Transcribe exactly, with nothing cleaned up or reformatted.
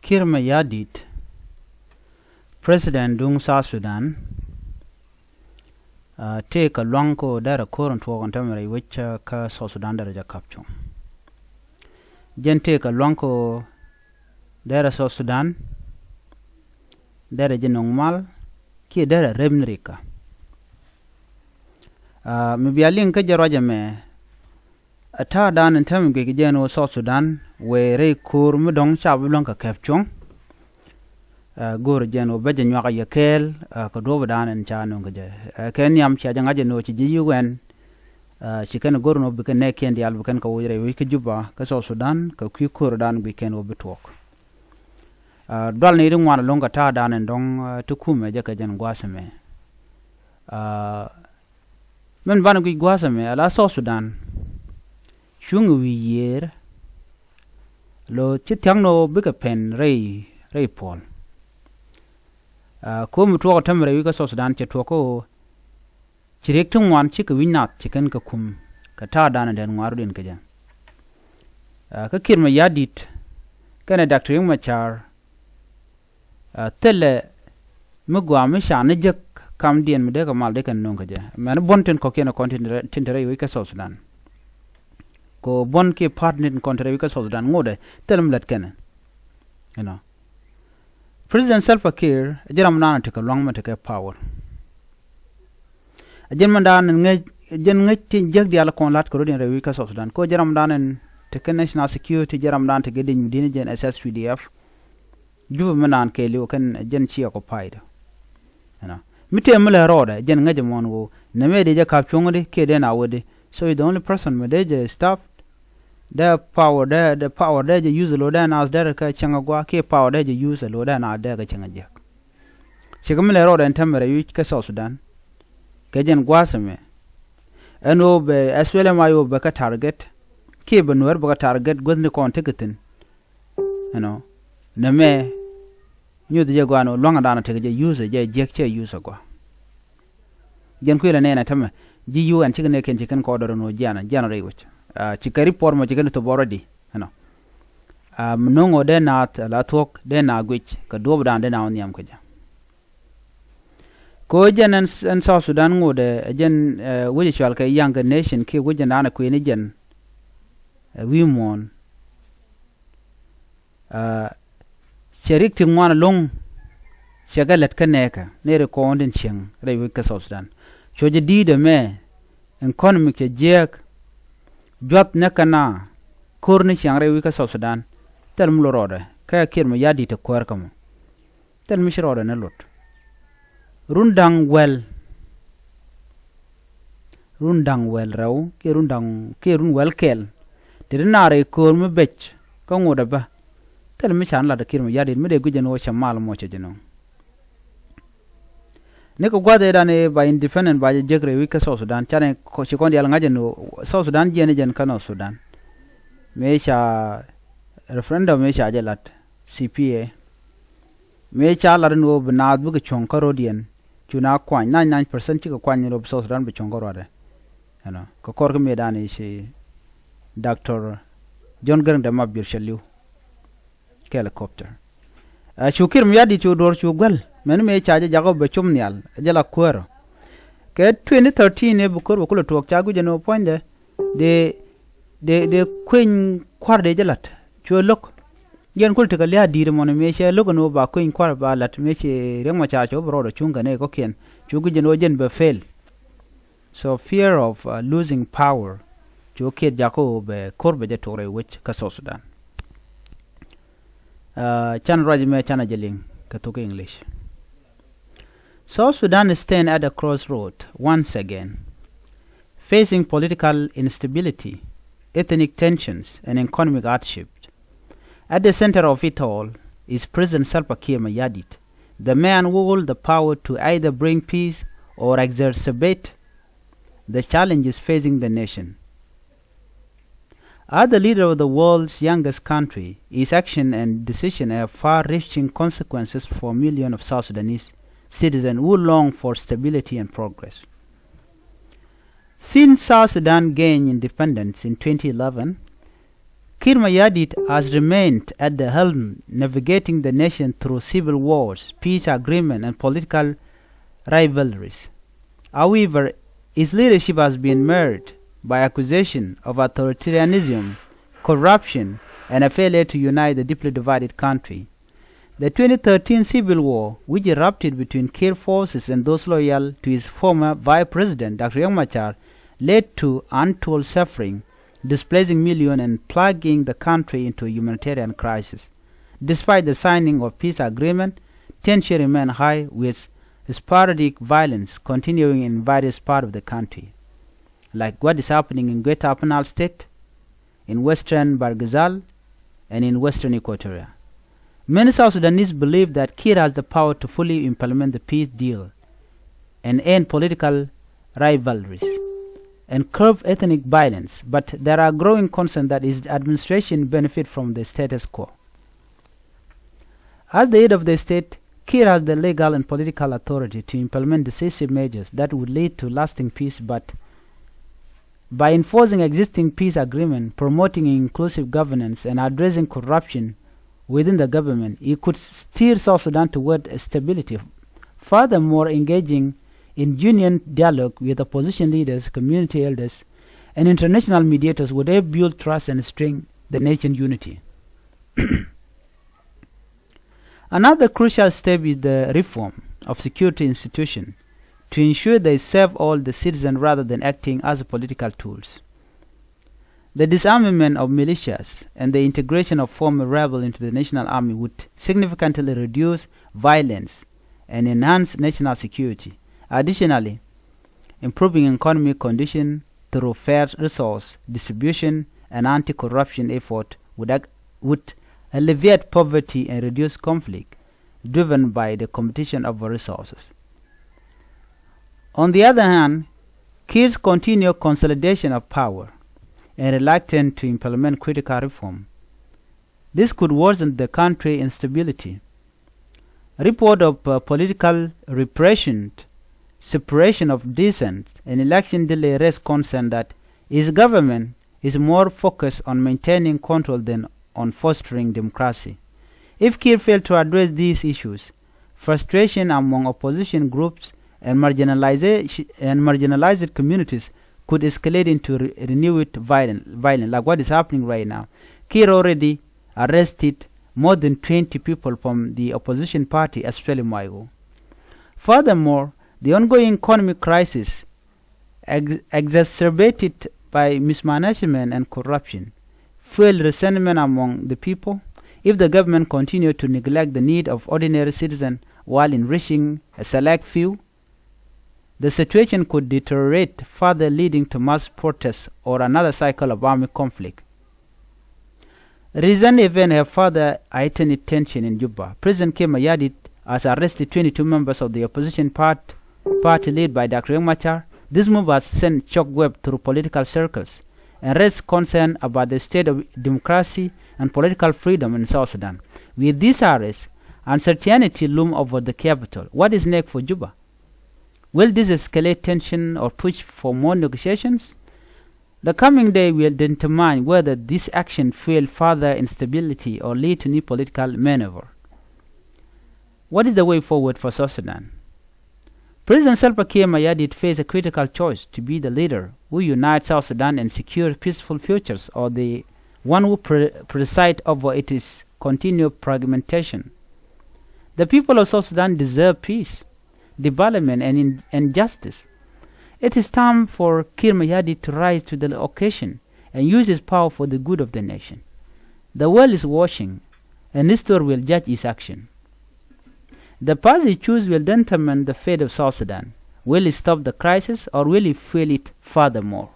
Kiir Mayardit, President duŋ South Sudan, tëëkɛ luaŋ kɛ ɣöö derɛ ko̱r in tuɔɔk in tämɛ rɛy wec kä South Sudan derɛ jɛ ka̱p cuŋ. Jɛn tëëkɛ luaŋ kɛ ɣöö derɛ South Sudan derɛ jɛ nöŋ mal kiɛ derɛ rep ni rikä. Mi bia liŋ kä jɛ ruac ɛmɛ, ɛ ta̱a̱dan in täämɛ guic kɛ jɛ ɛn ɣöö South Sudan wëë rɛy ko̱r mi dɔ̱ŋ ca bi luäŋ kɛ kɛp cuɔ̱ŋ. Go̱o̱rä jɛ ɛn ɣöö bä jɛ nyuak a yɛ kɛɛl kɛ duɔ̱ɔ̱pdan in ca nöŋ kɛ jɛ. Kɛ nhiam cia jɛ ŋa̱c ɛn ɣöö ci ji̱ U N ci kɛn go̱r ɛn ɣöö bikɛ nɛɛkiɛn diaal bi kɛn kɛ woc rɛy wec kä Juba kä South Sudan kɛ kui̱ ko̱rdan guic kɛn ɣöö bi tuɔɔk. Dual ni ti ŋuan ɛlɔ̱ŋ kɛ ta̱a̱dan in dɔ̱ŋ ti kumɛ jɛ kɛ jɛn gua̱a̱th ɛmɛ. Min banɛ guic gua̱a̱th ɛmɛ ala South Sudan cuŋ wi̱i̱ yiëër. Lo ci thia̱ŋ ni ɣöö bikɛ pɛn rɛy rɛy puɔl. Ko̱o̱m mi tuɔɔk ɛ tämɛ rɛy wec kä South Sudan cɛ tuɔɔk kä ɣöö ci riɛk ti ŋuan cikɛ wi̱c nath ci kɛn kɛ kum kɛ ta̱a̱dan in dɛn ŋuarudiɛn kɛ jɛ. Kä Kiir Mayardit kɛnɛ Doctor Riek Machar thilɛ mi gɔaa mi ca ni jek kamdiɛn mi dee kɛ mal dee kɛn no̱o̱ŋ kɛ jɛ mɛn buɔ̱n tin kɔ̱kiɛn kɔn tin te rɛy wec kä South Sudan. Kɛ buɔ̱n kiɛ pa̱a̱t ni tin kɔn te rɛy wec kä South Sudan ŋotdɛ thilɛ mi lät kɛnɛ. You know, President Salva Kiir ɛ ji̱ ram dan tekɛ luaŋ mɛ tekɛ power. Ɛ jɛn mɛ dan ŋäc, ɛ jɛn ŋäc tin jiäk diaal kɔn la̱t kɛ rot in rɛy wec kä South Sudan kɛ ɣöö ji̱ ram dan in tekɛ national security, ji̱ ram dan tekɛ dec mi di̱n jɛn S S P D F. Jupɛ mi naan kɛɛliw kɛn jɛn ci occupied. You know, mi tëë mi lɛ rɔɔdɛ jɛn ŋäcɛ muɔ̱ɔ̱n ɣöö nɛmɛ dee jɛ ka̱p cuɔ̱ŋädi kiɛ dee na wädi. So is the only person mi dee jɛ staff dee power dee, dee power dee jɛ use lo̱ dee naath dee rɛ kä cäŋ a gua̱a̱ kiɛ power dee jɛ use lo̱ dee naath dee kä cäŋ a jiäk. Cikɛ mi lɛ rɔɔdɛ ɛn tämɛ rɛy wec kä South Sudan kɛ jɛn gua̱a̱th ɛmɛ. Ɛn ɣöö bɛ S P L M I O bɛ kä target kiɛ bɛ Nuɛr bɛ kä target guäthni kɔn tekɛ thi̱n. You know, nɛmɛ nyuth jɛ gɔaa ni luaŋdan a tekɛ jɛ use jɛ jiäk cɛ use a gɔaa. Jɛn kuilɛ nɛɛnɛ tämɛ ji̱ U N cikɛ nɛɛkiɛn ci kɛn kɔɔdɔr ni wä jianɛ jianɛ rɛy wec. Cikɛ report mɔ ci kɛn thop already. You know, mi no̱ŋ ɣöö dee naath la thuɔ̱k dee naath guic kɛ duɔ̱ɔ̱pdan dee naath wä nhiam kɛ jɛ. Kɛ ɣöö jɛn ɛn South Sudan ŋotdɛ jɛn wec cual kɛ young nation kiɛ wec jɛn daanɛ kuëëni jɛn wi̱i̱ muɔ̱ɔ̱n. Cɛ rik ti ŋuan ɛlɔ̱ŋ cɛ kɛ lät kä nɛɛkä nɛy ri kɔn tin cieŋ rɛy wec kä South Sudan. Cuɔ jɛ di̱i̱t ɛmɛ in kɔn mi cɛ jiääk juath nɛ kɛ na ko̱r ni ciaŋ rɛy wec kä South Sudan. Thil mi lo rɔɔdɛ kä Kiir Mayardit ɛ kuäär kä mɔ. Thil mi ci rɔɔdɛ ni lot. Run da̱ŋ wäl, run da̱ŋ wäl rɛw kiɛ run da̱ŋ kiɛ run wäl kɛl. Ti di naar i̱ köör mi bec kä ŋot ɛ bä. Thil mi can lat Kiir Mayardit mi dee guic ɛn ɣöö cɛ mal mɔ cɛ jɛ nöŋ. Ni kɛ gua̱th ëëdan ëë ba independent ba jɛ jek rɛy wec kä South Sudan canɛ ci kɔn diaal ŋa̱c ɛn ɣöö South Sudan jiɛn i̱ jɛn kä North Sudan. Mëë ca referendum mëë ca jɛ lat C P A. Mëë ca lat ɛn ɣöö bi naath bikɛ cuɔ̱ŋ kä ro̱diɛn cu na kuany ninety nine percent cikɛ kuany ɛn ɣöö bi South Sudan bi cuɔ̱ŋ kä ruaadɛ. Ɛnɔ kɛ kɔr kä mëëdan i̱ ci Doctor John Garang de Mabior cɛ li̱w kɛ helicopter. Ɛ cu Kiir Mayardit cu duɔ̱ɔ̱r cu guäl mɛn mëë ca jɛ jakä bɛ com nhial ɛ jɛ la kuäärä. Kɛ twenty thirteen ëë bi ko̱r bɛ kulɛ tuɔɔk ca guic ɛn ɣöö puɔ̱nydɛ dee dee dee kueny kua̱r dee jɛ la̱t cuɛ lo̱k. Yɛn kul tekɛ lia̱a̱ di̱i̱t mɔni mëë cɛ lo̱k ɛn ɣöö ba kueny kua̱r ba la̱t mëë ci Riek Machar cɛ wä bi rɔɔdɛ cuŋ kɛ nɛy kɔ̱kiɛn cu guic ɛn ɣöö jɛn bɛ fail. So fear of losing power cu Kiir jakä ɣöö bɛ ko̱r bɛ jɛ tuɔɔk rɛy wec kä South Sudan. Can ruac mɛ can a jɛ liŋ kɛ thok English. South Sudan stand at a crossroad once again, facing political instability, ethnic tensions, and economic hardship. At the center of it all is President Salva Kiir Mayardit, the man who holds the power to either bring peace or exacerbate the challenges facing the nation. As the leader of the world's youngest country, his action and decision have far-reaching consequences for millions of South Sudanese citizens who long for stability and progress. Since South Sudan gained independence in twenty eleven, Kiir Mayardit has remained at the helm, navigating the nation through civil wars, peace agreement, and political rivalries. However, his leadership has been marred by accusation of authoritarianism, corruption, and a failure to unite the deeply divided country. The twenty thirteen civil war, which erupted between Kiir forces and those loyal to his former vice president, Doctor Riek Machar, led to untold suffering, displacing millions and plunging the country into a humanitarian crisis. Despite the signing of peace agreement, tension remain high, with sporadic violence continuing in various parts of the country, like what is happening in Greater Upper Nile State, in western Bahr el Ghazal, and in western Equatoria. Many South Sudanese believe that Kiir has the power to fully implement the peace deal and end political rivalries and curb ethnic violence, but there are growing concerns that his administration benefit from the status quo. As the head of the state, Kiir has the legal and political authority to implement decisive measures that would lead to lasting peace, but by enforcing existing peace agreement, promoting inclusive governance, and addressing corruption within the government, he could steer South Sudan toward stability. Furthermore, engaging in genuine dialogue with opposition leaders, community elders, and international mediators would help build trust and strengthen the nation unity. Another crucial step is the reform of security institutions to ensure they serve all the citizens rather than acting as political tools. The disarmament of militias and the integration of former rebels into the national army would significantly reduce violence and enhance national security. Additionally, improving economic conditions through fair resource distribution and anti-corruption effort would, ac- would alleviate poverty and reduce conflict driven by the competition of resources. On the other hand, Kiir's continued consolidation of power and reluctance to implement critical reform, this could worsen the country instability. Report of uh, political repression, separation of dissent, and election delay raise concern that his government is more focused on maintaining control than on fostering democracy. If Kiir failed to address these issues, frustration among opposition groups and marginalization and marginalized communities could escalate into re- renewed violence, violence, like what is happening right now. Kiir already arrested more than twenty people from the opposition party, especially Maigo. Furthermore, the ongoing economic crisis, ex- exacerbated by mismanagement and corruption, fuel resentment among the people. If the government continued to neglect the need of ordinary citizens while enriching a select few, the situation could deteriorate further, leading to mass protests or another cycle of army conflict. Recent events have further heightened tension in Juba. President Kiir Mayardit has arrested twenty-two members of the opposition part, party led by Doctor Riek Machar. This move has sent shockwave through political circles and raised concern about the state of democracy and political freedom in South Sudan. With this arrest, uncertainty loom over the capital. What is next for Juba? Will this escalate tension or push for more negotiations? The coming day will determine whether this action fuel further instability or lead to new political maneuver. What is the way forward for South Sudan? President Salva Kiir Mayardit faces a critical choice: to be the leader who unites South Sudan and secure peaceful futures, or the one who pre- preside over its continued fragmentation. The people of South Sudan deserve peace, development, and, in- and justice. It is time for Kiir Mayardit to rise to the occasion and use his power for the good of the nation. The world is watching, and history will judge his action. The path he chooses will determine the fate of South Sudan. Will he stop the crisis, or will he fuel it furthermore?